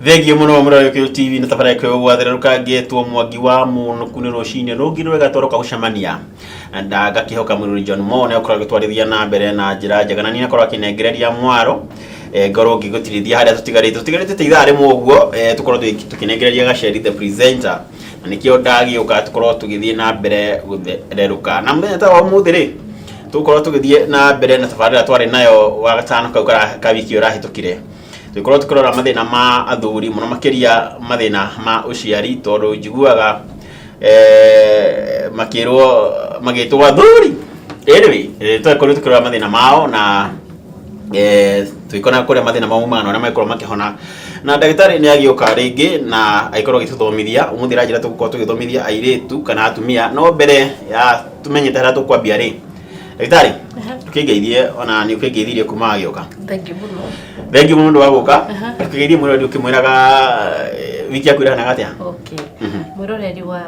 Thengiũ mũno mũrori wa TV na tabarĩra ĩyo gwathererũka ngĩtwo Mwangi wa Mũnũku. Nĩ rũcinĩ rũngĩ rwega twaroka gũcemania na ngakĩhoka mũrori John Mo nĩ akorwo agĩtwarithia na mbere na njĩra njega, na niĩ akorwo akĩnengereria mwaro, ngorwo ngĩgũtirithia harĩa tũtigarĩte ta ithaa rĩmwe ũguo, tũkorwo tũkĩnengereria Gaceri the presenter, na nĩkĩo ndagĩũka tũkorwo tũgĩthiĩ na mbere gũthererũka. Na mũthenya ta wa ũmũthĩ rĩ, tũgũkorwo tũgĩthiĩ na mbere na tabarĩra twarĩ nayo wa gatano kau ka wiki ĩyo ĩrahĩtũkire, tũgĩkorwo tũkĩrora mathĩna ma athuri, mũno makĩria mathĩna ma ũciari, tondũ njiguaga makĩrwo magĩtwo athuri. Anyway, twakorwo tũkĩrora mathĩna mao na tũgĩkona kũrĩa mathĩna mau maumana na ũrĩa mangĩkorwo makĩhona, na ndagĩtarĩ nĩ agĩũka rĩngĩ na agĩkorwo agĩtũthomithia. Ũmũthĩ ranjĩra tũgũkorwo tũgĩthomithia airĩtu kana atumia. No mbere ya tũmenyete harĩa tũkwambia rĩ, ndagĩtarĩ, ũkĩngeithie, ona nĩ ũkĩngeithirie kuma wagĩũka. Thank you mũno. Thengiũ mũno ũndũ wa gũka. Tũkĩgeithie mwĩroreri ũkĩmwĩraga wiki yaku ĩrahanaga atĩa. Okay. Mwĩroreri wa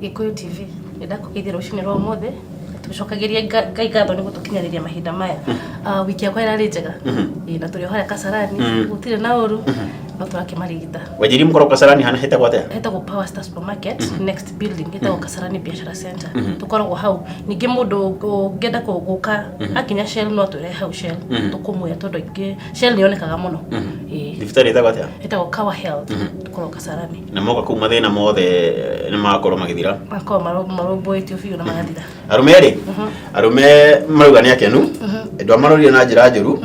Gĩkũyũ TV, nĩ ndakũgeithia rũcinĩ rwa ũmũthĩ. Tũcokagĩrie Ngai ngatho nĩ gũtũkinyanĩria mahinda maya. Ah, wiki yakwa ĩrarĩ njega. Ĩĩ, na tũrĩ o harĩa Kasarani, gũtirĩ na ũru, no tũrakĩmarigita. Wanjĩri mũkorwo Kasarani hana hetagwo atĩa? Hetagwo Power Star Supermarket, next building ĩtagwo Kasarani Biashara Center. Tũkoragwo hau. Ningĩ mũndũ ũngĩenda gũka akinya Shell, no atwĩre hau Shell, tũkũmwĩra, tondũ aingĩ Shell nĩ yonekaga mũno. Ĩĩ. Thibitarĩ ĩtagwo atĩa? Ĩtagwo Kawa Health, tũkoragwo Kasarani. Na moka kũu mathĩna mothe nĩ magakorwo magĩthira. Makoragwo marũmbũĩtio biũ na magathira. Arũme rĩ, arũme marauga nĩ akenu ndwamarorire na njĩra njũru,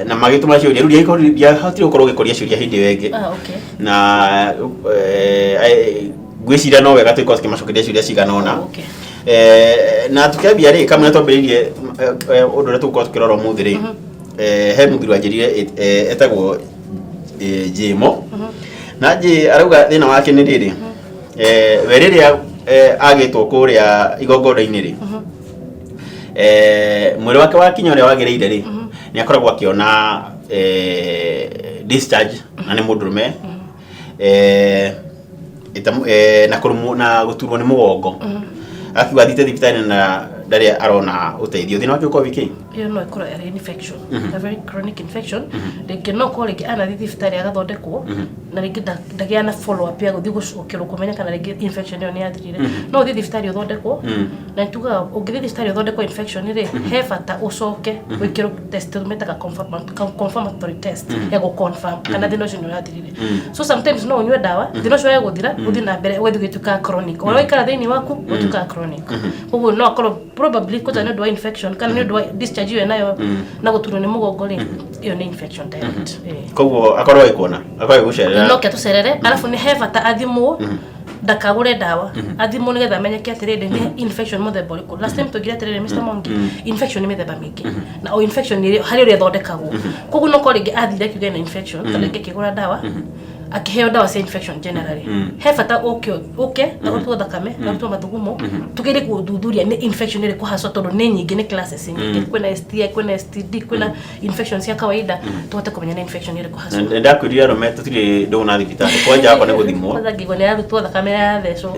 na magĩtũma ciũria. Rĩu ndiahotire gũkorwo ngĩkũria ciũria hĩndĩ ĩyo ĩngĩ. Ah, okay. Na ngwĩciria no wega tũgĩkorwo tũkĩmacokeria ciũria cigana ũna. Na tũkĩambia rĩ, kamwe twambĩrĩirie ũndũ ũrĩa tũgũkorwo tũkĩrora ũmũthĩ rĩ, he mũthuri wanjĩrire etagwo Jĩmo, na Jĩ arauga thĩna wake nĩ rĩrĩ, we rĩrĩa agĩtwo kũrĩa igongona-inĩ rĩ, mwĩrĩ wake wakinya ũrĩa wagĩrĩire rĩ, nĩ akoragwo akĩona discharge, na nĩ mũndũrũme, na kũrũmwo na gũturwo nĩ mũgongo. Akiuga athiĩte thibitarĩ na ndarĩ arona ũteithio. Thĩna wake ũkorwo wĩkĩ? Ĩyo no ĩkorwo ĩrĩ infection, a very chronic infection. Rĩngĩ no ũkorwo rĩngĩ anathiĩ thibitarĩ agathondekwo, na rĩngĩ ndagĩa na follow up ya gũthiĩ gũcokerwo kũmenya kana rĩngĩ infection ĩyo nĩ yathirire. No ũthiĩ thibitarĩ ũthondekwo, na nĩ tugaga ũngĩthiĩ thibitarĩ ũthondekwo infection rĩ, he bata ũcoke wĩkĩrwo test metaga confirmatory test ya gũ confirm kana thĩna ũcio nĩ ũrathirire. So sometimes no ũnyue ndawa, thĩna ũcio wage gũthira, ũthiĩ na mbere ũgathiĩ ũgĩtuĩkaga chronic. Ũrĩa waikara thĩinĩ waku ũtuĩkaga chronic. Koguo no akorwo probably kwanza nĩ ũndũ wa infection kana nĩ ũndũ wa discharge ĩyo nayo na gũturwo nĩ mũgongo rĩ, ĩyo nĩ infection direct. Koguo akorwo agĩkuona, akorwo agĩgũcerera. No ke tũcerere, arabu nĩ he bata athimwo, ndakagũre ndawa, athimwo nĩgetha amenyeke atĩrĩrĩ, nĩ infection mũthemba ũrĩkũ. Last time tũigire atĩrĩrĩ, Mr. Mwangi, infection nĩ mĩthemba mĩingĩ, na o infection nĩ harĩ ũrĩa ĩthondekagwo. Koguo no korwo rĩngĩ athire akiuga ena infection, kana rĩngĩ akĩgũra ndawa, akĩheo ndawa cia infection generally. He bata ũke ũke arutwo thakame, arutwo mathugumo, tũgerie gũthuthuria nĩ infection ĩrĩkũ haswa, tondũ nĩ nyingĩ, nĩ classes nyingĩ, kwĩna STI, kwĩna STD, kwĩna infection cia kawaida, tũhote kũmenya nĩ infection ĩrĩkũ haswa. Na ndakwĩrire arũme tũtirĩ ndũgũ na thibitarĩ, kwanja wakwa nĩ gũthimwo. Kwanza ngĩigua nĩ arutwo thakame yathecwo.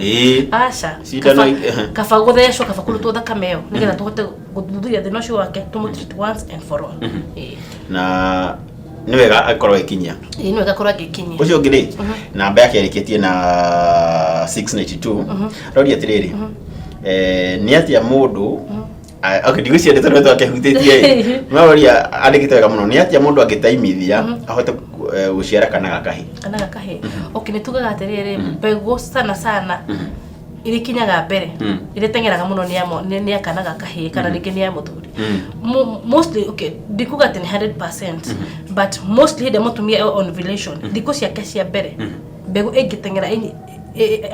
Aca. Cindano. Kaba gũthecwo, kaba kũrutwo thakame ĩyo, nĩgetha tũhote gũthuthuria thĩna ũcio wake, tũmũ treat once and for all. Na nĩ wega akorwo agĩkinyia. Ĩĩ, nĩ wega akorwo agĩkinyia. Ũcio ũngĩ rĩ, namba yake ĩrĩkĩtie na 692, aroria atĩrĩrĩ, nĩ atĩa mũndũ okay, ndigwĩciria ndeto nĩ twakĩhutĩtie ĩ, no aroria andĩkĩte wega mũno, nĩ atĩa mũndũ angĩtaimithia ahote gũciara kana gakahĩ? Kana gakahĩ. Okay, nĩ tugaga atĩrĩrĩ, mbegũ sana sana irikinyaga mbere, ĩrĩteng'eraga mũno nĩ ya nĩ ya kana ga kahĩĩ kana rĩngĩ nĩ ya mũthuri. Mostly, okay, ndikuga atĩ nĩ 100%, but mostly hĩndĩ ĩrĩa mũtumia e on ovulation, thikũ ciake cia mbere, mbegũ ĩngĩteng'era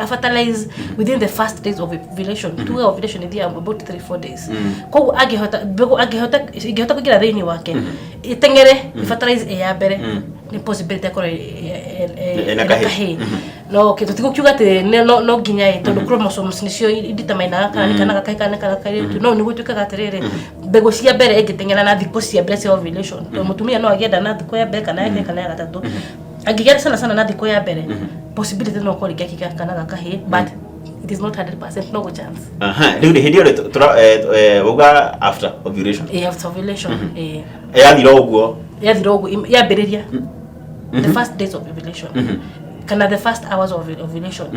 fertilize within the first days of ovulation. Tuga ovulation ĩthiaga about 3 4 days. Koguo angĩhota, mbegũ angĩhota ĩngĩhota kũingĩra thĩinĩ wake, ĩteng'ere fertilize ĩ ya mbere, nĩ possibility akorwo ĩna kahĩĩ. Kahĩĩ. No okay, tũtigũkiuga atĩ no nginya ĩ, tondũ chromosomes nĩcio ideterminaga kana nĩ kana gakahĩ kana nĩ kana kairĩtu. No nĩ gũtuĩkaga atĩrĩrĩ, mbegũ cia mbere ĩngĩteng'era na thikũ cia mbere cia ovulation, tondũ mũtumia no agĩe nda na thikũ ya mbere kana ya kerĩ kana ya gatatũ, angĩgĩa sana sana na thikũ ya mbere, possibility no ũkorwo rĩngĩ akĩgĩa kana gakahĩ, but it is not 100%, no go chance. Aha, rĩu rĩ, hĩndĩ ĩyo rĩ, wauga after ovulation. After ovulation. Yathira ũguo. Yathira ũguo, yambĩrĩria. The first days of ovulation kana the first hours of ovulation,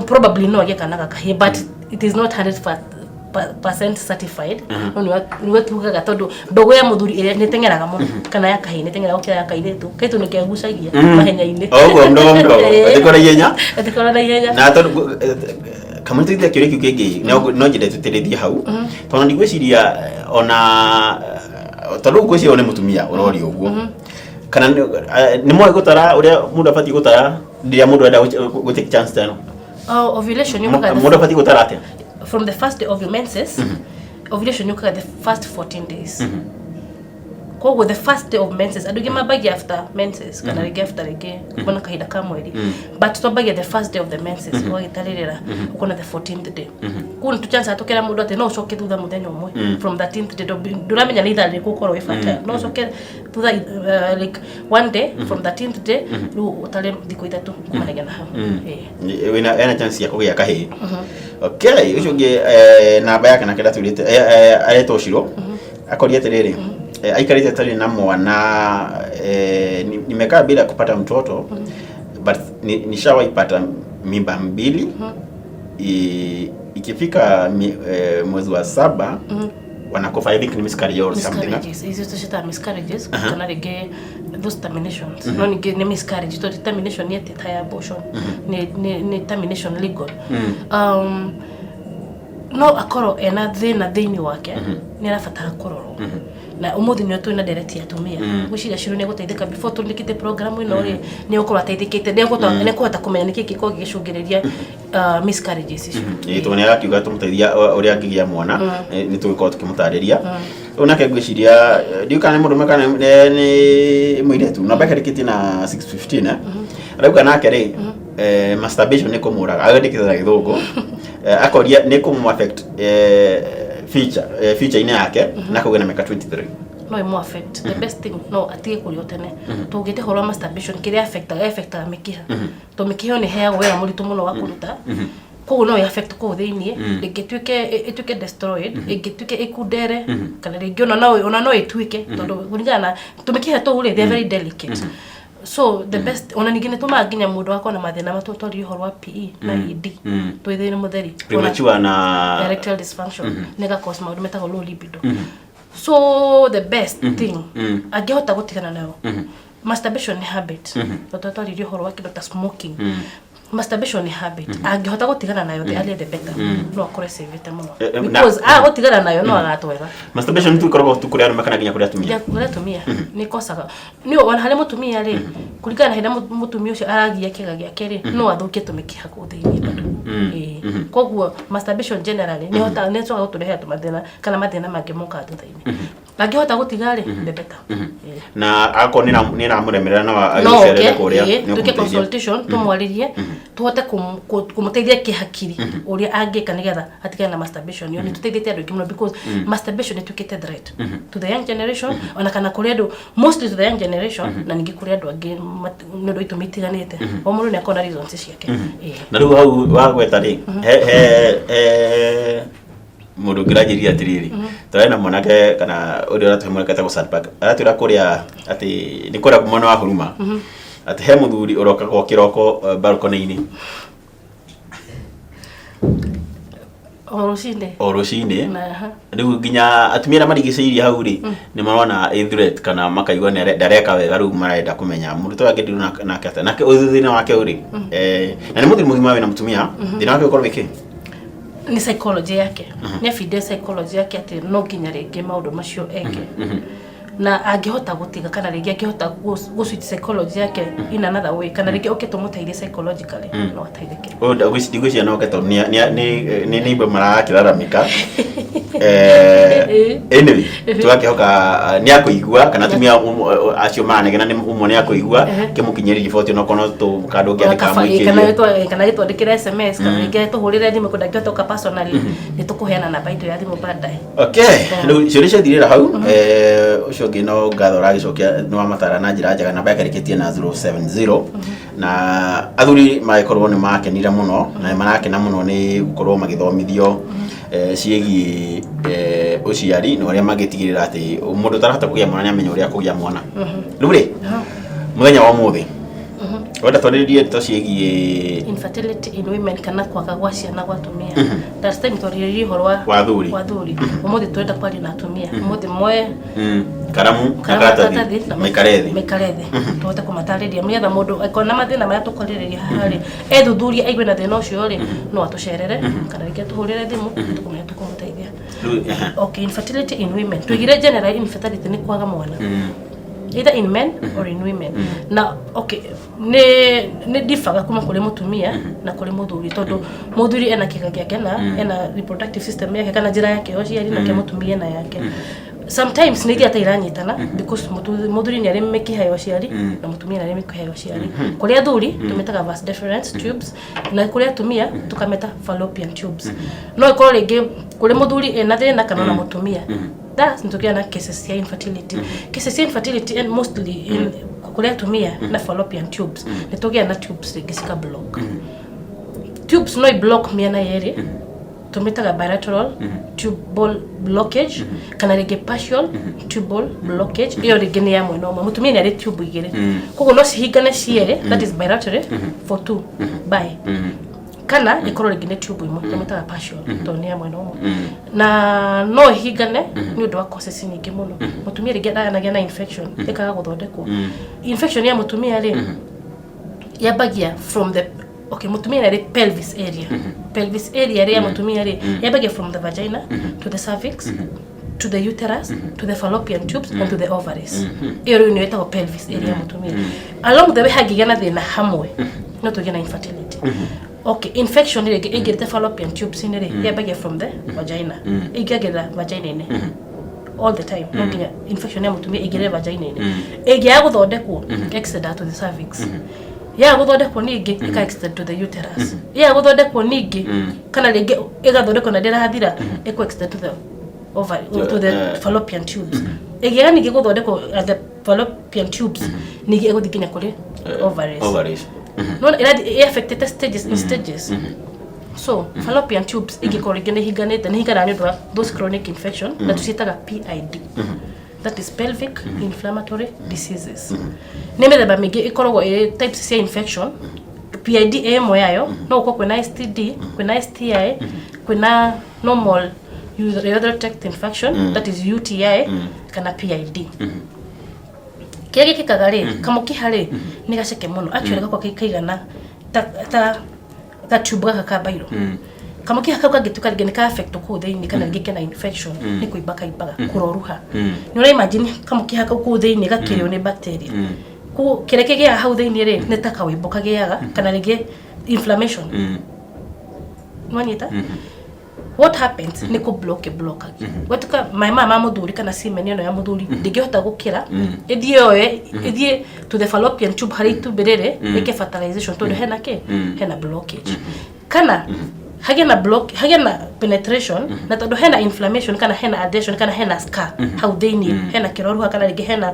probably no agĩe kana gakahĩ, but it is not 100% certified. No nĩwe tugaga tondũ mbegũ ya mũthuri ĩrĩa nĩ teng'eraga mũno kana ya kahĩĩ nĩ teng'eraga gũkĩra ya kairĩtu. Kairĩtu nĩ kegucagia mahenya-inĩ. O ũguo mdogo mdogo. Gatĩkorwo na ihenya. Gatĩkorwo na ihenya. Na tondũ kamwe tũthie kĩũria kĩu kĩngĩ, no nyende tũtĩrĩrie hau, tondũ ndigwĩciria ona tondũ rĩu ngwĩciria ũyũ nĩ mũtumia ũroria ũguo, kana nĩ moĩ gũtara ũrĩa mũndũ abatiĩ gũtara rĩrĩa mũndũ arenda gũ take chance ta ĩno? Oh, ovulation yũkaga Mũndũ abatiĩ gũtara atĩa? From the first day of your menses. Ovulation yũkaga the first 14 days. Koguo the first day of menses, andũ aingĩ mambagia after menses kana rĩngĩ after rĩngĩ kuona kahinda ka mweri, but twambagia the first day of the menses, ũgagĩtarĩrĩra ũkona the 14th day. Koguo nĩ tũchancaga tũkera mũndũ atĩ no ũcoke thutha mũthenya ũmwe from 13th day. Ndũramenya nĩ ithaa rĩrĩkũ ũkorwo wĩ fertile, no ũcoke thutha like one day from 13th day, rĩu ũtare thikũ 3 kumanagia na hau. Ĩĩ. Wĩna ena chance ya kũgĩa kahĩĩ. Okay, ũcio ũngĩ, namba yake nake ndatwĩrĩte, aretwo Ciro, akoria atĩrĩrĩ, aikarĩte atarĩ na mwana, nimekaa bila kupata mtoto but nishawahi pata mimba mbili. Ikifika mwezi wa saba wanakufa. I think ni miscarriage or something, eh? Miscarriages icio tũciĩtaga miscarriages kana rĩngĩ those terminations, no ningĩ nĩ miscarriage tondũ termination nĩ atĩ ta ya abortion, nĩ termination legal. No akorwo ena thĩna thĩinĩ wake, nĩ arabatara kũrorwo, na ũmũthĩ nĩo twĩna ndereti ya atumia. Ngwĩciria Ciro nĩ egũteithĩka before tũrĩkĩte program ĩno rĩ, nĩ egũkorwo ateithĩkĩte, nĩ ekũhota kũmenya nĩkĩ kĩkorwo gĩgĩcũngĩrĩria miscarriages icio. Ĩĩ, tondũ nĩ arakiuga tũmũteithia ũrĩa angĩgĩa mwana, nĩ tũgũkorwo tũkĩmũtarĩria. Rĩu nake ngwĩciria, ndiũĩ kana nĩ mũndũrũme kana nĩ mũirĩtu, namba yake ĩrĩkĩtie na 615, eh? Arauga nake rĩ, masturbation nĩ kũmũraga, agandĩkĩte na Gĩthũngũ. Akoria nĩ kũmũ affect future-inĩ yake, na akauga na mĩaka 23. No ĩmũ affect. The best thing no atige kũrĩa tene. Tũngĩte ũhoro wa masturbation, kĩrĩa affectaga mĩkiha, tondũ mĩkiha ĩyo nĩ ĩheagwo wĩra mũritũ mũno wa kũruta. Koguo no ĩ affect kũu thĩiniĩ, rĩngĩ ĩtuĩke destroyed, ĩngĩ ĩtuĩke ĩkundere, kana rĩngĩ ona no ĩtuĩke, tondũ kũringana na tũmĩkiha tũu rĩ, they are very delicate. So the best, ona ningĩ nĩ tũmaga nginya mũndũ akorwo na mathĩna matũ twaririe ũhoro wa PE na ED, twĩ thĩinĩ mũtheri. Premature na Erectile dysfunction nĩ gacause maũndũ metagwo low libido. So the best thing, angĩhota gũtigana nayo, masturbation nĩ habit, tondũ twaririe ũhoro wa kĩndũ ta smoking, masturbation nĩ habit, angĩhota gũtigana nayo the earlier the better, no akorwo ecĩvĩte mũno, because aga gũtigana nayo no agatwega. Masturbation tu ĩkoragwo tu kũrĩ arũme kana nginya kũrĩ atumia? Ya kũrĩ atumia nĩ ĩkosaga nĩ ona harĩ mũtumia rĩ, kũringana na hĩndĩ mũtumia ũcio aragia kĩga gĩake rĩ, no athũkie tũmĩkiha kũu thĩiniĩ bado. Ĩĩ. Koguo masturbation generally nĩ hotaga, nĩ ĩcokaga gũtũrehera tũmathĩna kana mathĩna mangĩ mokaga thutha-inĩ. Angĩhota gũtiga rĩ, the better. Ĩĩ. Na akorwo nĩ ĩramũremerera, no No agĩcerere oke kũrĩa ĩĩ, nĩ twĩke ũkũmũteithia. Consultation, tũmwarĩrie, tũhote kũmũteithia kĩhakiri ũrĩa angĩka nĩgetha atigane na masturbation ĩyo. Nĩ tũteithĩtie andũ aingĩ mũno because masturbation ĩtuĩkĩte threat to the young generation, ona kana kũrĩ andũ, mostly to the young generation, na ningĩ kũrĩ andũ angĩ nĩ ũndũ wa itũmi itiganĩte. O mũndũ nĩ akorwo na reasons ciake. Ĩĩ. Na rĩu hau wagweta rĩ, he mũndũ ũngĩ ũranjĩrire atĩrĩrĩ, tũrarĩ na mwanake kana ũrĩa ũratũhe mwanake etagwo Sandpark, aratwĩra kũrĩa atĩ nĩ kũrĩa mwena wa Huruma, atĩ he mũthuri ũrokaga o kĩroko balcony-inĩ. O rũcinĩ. O rũcinĩ. Na Rĩu nginya atumia arĩa marigicĩirie hau rĩ, nĩ marona ĩ threat kana makaigua ndareka wega. Rĩu marenda kũmenya mũndũ ta ũyũ angĩndirwo nake atĩa. Nake ũyũ thĩna wake ũrĩ, na nĩ mũthuri mũgima wĩna mũtumia, thĩna wake ũkorwo wĩ kĩ? Nĩ psychology yake, nĩ abinde psychology yake atĩ no nginya rĩngĩ maũndũ macio eke, na angĩhota gũtiga kana rĩngĩ angĩhota gũ switch psychology yake in another way, kana rĩngĩ oke tũmũteithie psychologically, no ateithĩke. Ũyũ ndigwĩciria no tondũ nĩ neighbor marakĩraramĩka. Anyway, tũgakĩhoka nĩ akũigua kana atumia acio maranegena nĩ ũmwe nĩ akũigua, kĩmũkinyĩrie riboti onokorwo no tũkandũ ũngĩandĩka. Kana mũikĩrie. Kana gĩtwandĩkĩre SMS kana rĩngĩ tũhũrĩre thimũ kũndũ angĩhota gũka personally, nĩ tũkũheana namba itũ ya thimũ baadaye. Okay, rĩu ciũria ciathirĩra hau. Ũcio ũngĩ no ngatho ũragĩcokia nĩ wamatara na njĩra njega, namba yake ĩrĩkĩtie na 070. Na athuri magĩkorwo nĩ makenire mũno na nĩ marakena mũno nĩ gũkorwo magĩthomithio ciĩgiĩ ũciari na ũrĩa mangĩtigĩrĩra atĩ mũndũ ũtarahota kũgĩa mwana nĩ amenya ũrĩa kũgĩa mwana. Rĩu rĩ, Mũthenya wa ũmũthĩ wenda twarĩrĩrie ndeto ciĩgiĩ Infertility in women, kana kwaga gwa ciana gwa atumia. Last time twarĩrĩria ũhoro wa Wa athuri. Wa athuri. Ũmũthĩ tũrenda kwaria na atumia. Ũmũthĩ moe Karamu na karamu, karatathi na maikare thĩ. Maikare thĩ, tũhote kũmatarĩria nĩgetha mũndũ angĩkorwo na mathĩna marĩa tũkwarĩrĩria haha rĩ, ethuthuria aigue na thĩna ũcio rĩ, no atũcerere kana rĩngĩ atũhũrĩre thimũ, tũkũmenya tũkũmũteithia. Rĩu, ehe. Okay, infertility in women. Tuigire general infertility nĩ kwaga mwana, either in men or in women. Na okay, nĩ differaga kuma kũrĩ mũtumia na kũrĩ mũthuri, tondũ mũthuri ena kĩga gĩake na ena reproductive system yake kana njĩra yake ya ũciari, nake mũtumia ena yake. Sometimes nĩ ithiaga ta iranyitana because mũthuri nĩ arĩ mĩkiha ya ũciari na mũtumia nĩ arĩ mĩkiha ya ũciari. Kũrĩ athuri tũmĩtaga vas deferens tubes, na kũrĩ atumia tũkamĩta fallopian tubes. No ĩkorwo rĩngĩ kũrĩ mũthuri ĩna thĩna kana ona mũtumia. Thus nĩtũgĩa na cases cia infertility. Cases cia infertility, and mostly in kũrĩ atumia na fallopian tubes, nĩtũgĩa na tubes rĩngĩ cika block. Tubes no i block mĩena yerĩ, tũmĩtaga bilateral tubal blockage, kana rĩngĩ partial tubal blockage. Ĩyo rĩngĩ nĩ ya mwena ũmwe. Mũtumia nĩ arĩ tube igĩrĩ, koguo no cihingane cierĩ, that is bilateral for two by, kana ĩkorwo rĩngĩ nĩ tube ĩmwe, tũmĩtaga partial tondũ nĩ ya mwena ũmwe. Na no ĩhingane nĩ ũndũ wa causes nyingĩ mũno. Mũtumia rĩngĩ anagĩa na infection ĩkaga gũthondekwo. Infection ya mũtumia rĩ, yambagia from the, okay, mũtumia nĩ arĩ pelvis area. Pelvis area rĩ ya mũtumia rĩ, yambagia from the vagina to the cervix to the uterus to the fallopian tubes and to the ovaries. Ĩyo rĩu nĩyo ĩtagwo pelvis area ya mũtumia. Along the way hangĩgĩa na thĩna hamwe, no tũgĩe na infertility. Okay, infection rĩngĩ ĩingĩrĩte fallopian tubes inĩ rĩ, yambagia from the vagina, ĩingagĩrĩra vagina-inĩ all the time. No nginya infection ya mũtumia ĩingĩrĩre vagina-inĩ. Ĩngĩaga gũthondekwo, extend to the cervix. Yaga gũthondekwo ningĩ, ĩka extend to the uterus. Yaga gũthondekwo ningĩ, kana rĩngĩ ĩgathondekwo na ndĩrathira, ĩkũ extend to the ovary, to the fallopian tubes. Ĩngĩaga ningĩ gũthondekwo at the fallopian tubes, ningĩ ĩgũthiĩ nginya kũrĩ ovaries. Ovaries. No ĩrathiĩ ĩ-affectĩte stages in stages. So fallopian tubes ingĩkorwo rĩngĩ nĩ ihinganĩte, nĩ hinganaga nĩ ũndũ wa those chronic infection, na tũciĩtaga PID, that is pelvic inflammatory diseases. Nĩ mĩthemba mĩingĩ ĩkoragwo ĩ types cia infection. PID ĩ ĩmwe yayo. No gũkorwo kwĩna STD, kwĩna STI, kwĩna normal urethral tract infection, that is UTI, kana PID. Kĩrĩa gĩkĩkaga rĩ, kamũkiha rĩ nĩ gaceke mũno actually, gakorwo kaigana ta gatube gaka ka bairo. Kamũkiha kau kangĩtuĩka rĩngĩ nĩ ka affect kũu thĩinĩ, kana rĩngĩ kena infection, nĩ kũimba kaimbaga, kũroruha. Nĩ ũra imagine kamũkiha kau kũu thĩinĩ gakĩrĩo nĩ bacteria. Koguo kĩrĩa kĩgĩaga hau thĩinĩ rĩ, nĩ ta kawĩmbo kagĩaga, kana rĩngĩ inflammation. Nwanyita what happens nĩ kũ block block gwatuka maĩ maya ma mũthuri kana semen ĩno ya mũthuri ndĩngĩhota gũkĩra ĩthiĩ yoe ĩthiĩ to the fallopian tube harĩa itumbĩ rĩrĩ ĩke fertilization, tondũ hena kĩ, hena blockage, kana hagĩe na block, hagĩe na penetration, na tondũ hena inflammation kana hena adhesion kana hena scar hau thĩinĩ, hena kĩroruha kana rĩngĩ hena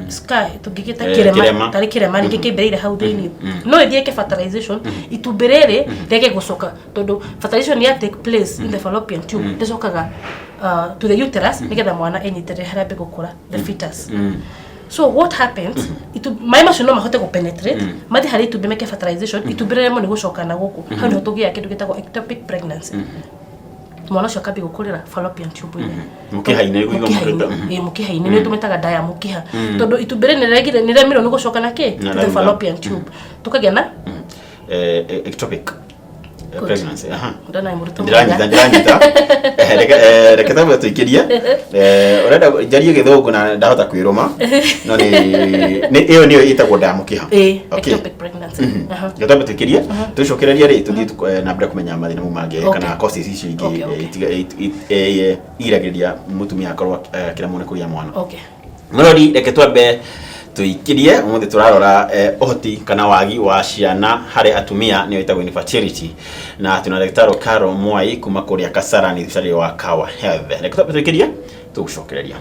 scar tũngĩgĩta kĩrema. Kĩrema, tarĩ kĩrema rĩngĩ kĩmbĩrĩire hau thĩinĩ, no ĩthiĩ ĩke fertilization, itumbĩ rĩrĩ rĩage gũcoka, tondũ fertilization ya take place in the fallopian tube, rĩcokaga to the uterus nĩgetha mwana enyitĩrĩre harĩa ambe gũkũra, the fetus. So what happens, maĩ macio no mahote gũpenetrate mathiĩ harĩ itumbĩ meke fertilization, itumbĩ rĩremwo nĩ gũcoka na gũkũ. Hau nĩho tũgĩaga kĩndũ gĩtagwo ectopic pregnancy. Mwana ũcio akambia gũkũrĩra fallopian tube-inĩ. Mũkiha-inĩ, kũigua. Mũkiha-inĩ. Ĩĩ, mũkiha-inĩ nĩ tũmĩtaga nda ya mũkiha, tondũ itumbĩ rĩrĩ nĩrĩremirwo nĩ gũcoka na kĩ, Na to the thutha. Fallopian tube, tũkagĩa na Ectopic Good. pregnancy, aha. Ndona nĩ mũrutwo Ndĩranyita. Mwega. Ndĩranyita. Reke twambe tũikĩrie. Ũrenda njarie gĩthũngũ na ndahota kwĩrũma, no nĩ ĩyo nĩyo ĩtagwo nda ya mũkiha. Ĩĩ. Okay. Ectopic pregnancy. Aha. Reke twambe tũikĩrie, tũcokererie rĩ, tũthiĩ na mbere kũmenya mathĩna mau mangĩ kana causes icio ingĩ igiragĩrĩria mũtumia akorwo akĩremwo nĩ kũgĩa mwana. Mũrori, reke twambe tũikĩrie. Ũmũthĩ tũrarora ũhoti kana wagi wa ciana harĩ atumia, nĩyo ĩtagwo infertility, na twĩna ndagĩtarĩ Carol Mwai kuma kũrĩa Kasarani, thibitarĩ wa Kawa Health. Reke twambe tũikĩrie, tũgũcokereria.